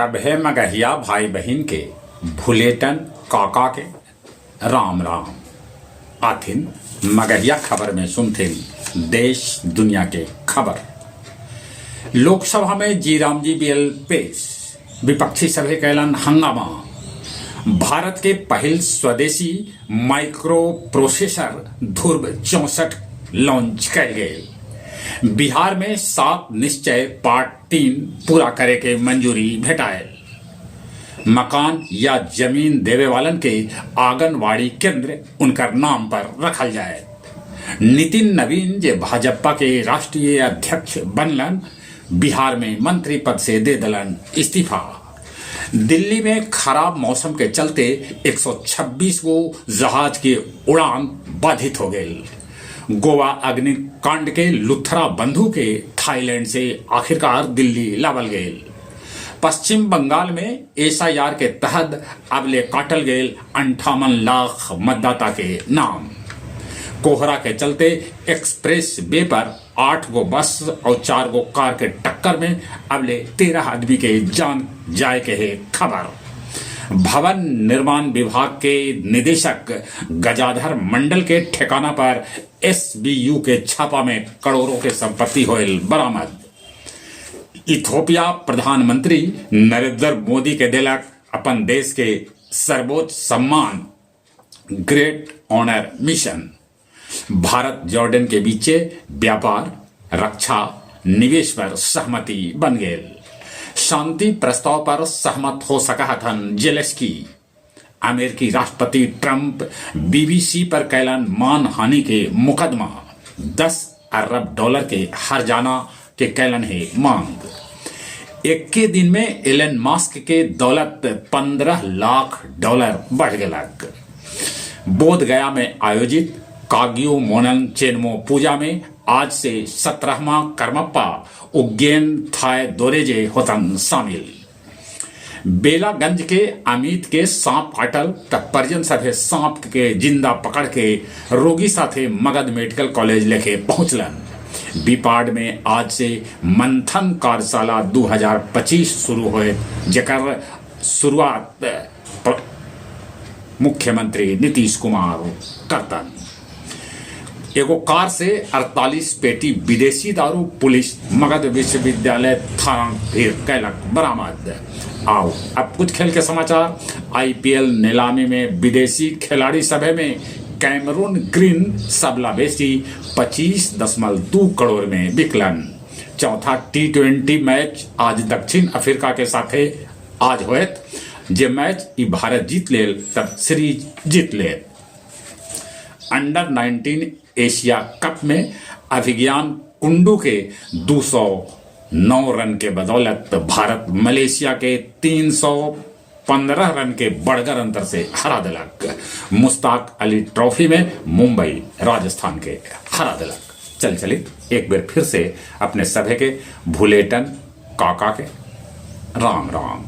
सभे मगहिया भाई बहिन के भुलेटन काका के राम राम। आथिन मगहिया खबर में सुनथिन देश दुनिया के खबर। लोकसभा में जी रामजी बिल पेश, विपक्षी सभे कैलन हंगामा। भारत के पहिल स्वदेशी माइक्रो प्रोसेसर ध्रुव 64 लॉन्च कैल गेल। बिहार में सात निश्चय पार्ट 3 पूरा करे के मंजूरी भेटायल। मकान या जमीन देवे वालन के आंगनवाड़ी केंद्र उनकर नाम पर रखल जाए। नितिन नवीन जे भाजपा के राष्ट्रीय अध्यक्ष बनलन, बिहार में मंत्री पद से दे दलन इस्तीफा। दिल्ली में खराब मौसम के चलते 126 गो जहाज के उड़ान बाधित हो गई। गोवा अग्निकांड के लुथरा बंधु के थाईलैंड से आखिरकार दिल्ली लावल गए। पश्चिम बंगाल में एसआईआर के तहत अबले काटल गए 58 लाख मतदाता के नाम। कोहरा के चलते एक्सप्रेस वे पर 8 गो बस और 4 गो कार के टक्कर में अबले 13 आदमी के जान जाए के है खबर। भवन निर्माण विभाग के निदेशक गजाधर मंडल के ठिकाना पर एसबीयू के छापा में करोड़ों के संपत्ति होयल बरामद। इथोपिया प्रधानमंत्री नरेंद्र मोदी के दिलक अपन देश के सर्वोच्च सम्मान great honour mission. Bharat Jordan के बीचे व्यापार, रक्षा, निवेश पर सहमति बन गए। शांति प्रस्ताव पर सहमत हो सका थन जेलेस्की। अमेरिकी राष्ट्रपति ट्रंप बीबीसी पर कैलन मानहानि के मुकदमा, 10 अरब डॉलर के हर्जाना के कैलन है मांग। इक्के दिन में एलन मस्क के दौलत 15 लाख डॉलर बढ़ गलक। बोध गया में आयोजित काग्यू मोनन चेनमो पूजा में आज से 17वां कर्मप्पा उग्गेन थाय दोरेजे होतन शामिल। बेलागंज के अमित के सांप काटल तब परिजन सभे सांप के जिंदा पकड़ के रोगी साथे मगध मेडिकल कॉलेज लेके पहुंचलन। बीपाड में आज से मंथन कार्यशाला 2025 शुरू होए, जेकर शुरुआत मुख्यमंत्री नीतीश कुमार करतन। एगो कार से 48 पेटी विदेशी दारू पुलिस मगध विश्वविद्यालय थाना फिर कैलक बरामद। आओ अब कुछ खेल के समाचार। आईपीएल नीलामी में विदेशी खिलाड़ी सभे में कैमरून ग्रीन सबला बेसी 25.2 करोड़ में बिकलन। चौथा टी20 मैच आज दक्षिण अफ्रीका के साथे आज होयत। जे मैच ई भारत जीत लेल तब सीरीज जीत लेल। अंडर 19 एशिया कप में अभिज्ञान कुंडू के 209 रन के बदौलत भारत मलेशिया के 315 रन के बड़गर अंतर से हरा दिलक। मुश्ताक अली ट्रॉफी में मुंबई राजस्थान के हरा दिलक। चल चली एक बार फिर से अपने सभे के भुलेटन काका के राम राम।